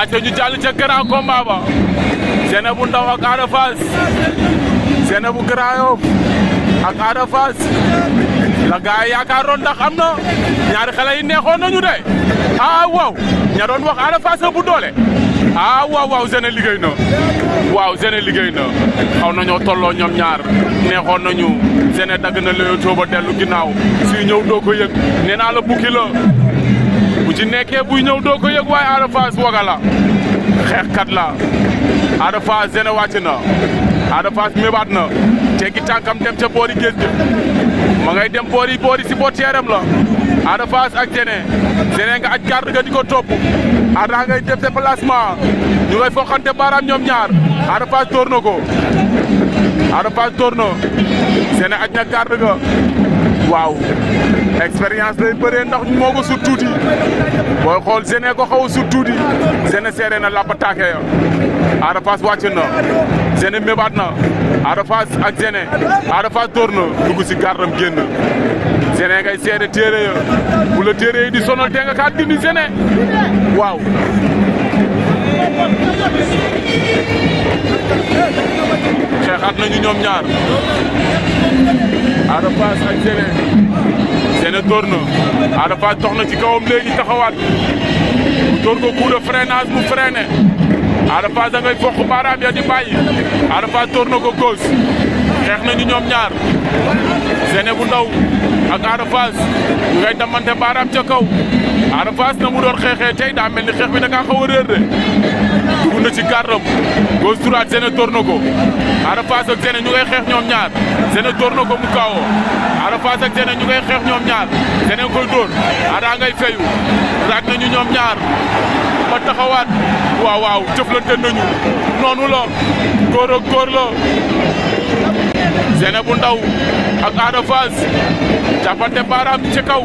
acca ñu jàll ca grand combat ba Zéné bu ndaw ak Ada Fass Zéné bu Grand Yoff ak Ada Fass la gaay yaakaaroon ndax am na ñaari xale yi neexoon nañu de waaw ña doon wax Ada Fass bu doole waaw Zéné liggéey na waaw Zéné liggéey na xaw nañoo tolloo ñoom ñaar neexoon nañu Zéné dagg na Leewtoo ba dellu ginnaaw suy ñëw doo ko yëg nee naa la bukki la bu ci nekkee buy ñëw doo ko yëg waaye Ada Fass waga la xeexkat la Ada Fass Zéné wàcc na Ada Fass mébaat na teggi tànkam dem ca boori géej gi ma ngay dem boori si booteeram la Ada Fass ak Zéné nga aj garde ga di ko topp Ada ngay def déplacement ñu ngay foqante baaraam ñoom ñaar Ada Fass tóor na ko Ada Fass tóor na Zéné aj na garde ga waaw expérience lay bëree ndax moo ko sut tuuti booy xool Zéné ko xaw a sut tuuti Zéné seere na lapataake ya Ada Fass wàcc na Zéné mébaat na Ada Fass ak Zéné Ada Fass tóor na dugg si gardam génn Zéné ngay seede téere ya bu la téere yi di sonal te nga kaa dindi Zéné waaw xeexaat nañu ñoom ñaar Ada Fass ak Zéné tóor na Ada Fass dox na ci kawam léegi taxawaat mu tóor ko coup de freinage mu freiné Ada Fass da ngay fokk baaraam ya di bàyyi Ada Fass tóor na ko gauche xeex nañu ñoom ñaar Zéné bu ndaw ak Ada Fass ñu ngay damante baaraam ca kaw Ada Fass na mu doon xeexee tey daa mel ni xeex bi da kaa xaw a réer de dugg na ci gardam gauche droite Zéné tóor na ko Ada Fass ak Zéné ñu ngay xeex ñoom ñaar Zéné tóor na ko mu kaawoo Ada Fass ak Zéné ñu ngay xeex ñoom ñaar Zéné koy dóor Ada ngay fayu raag nañu ñoom ñaar ba taxawaat waaw jëflante nañu noonu la góor ak góor la Zéné bu ndaw ak Ada Fass jàppante baaraam ci kaw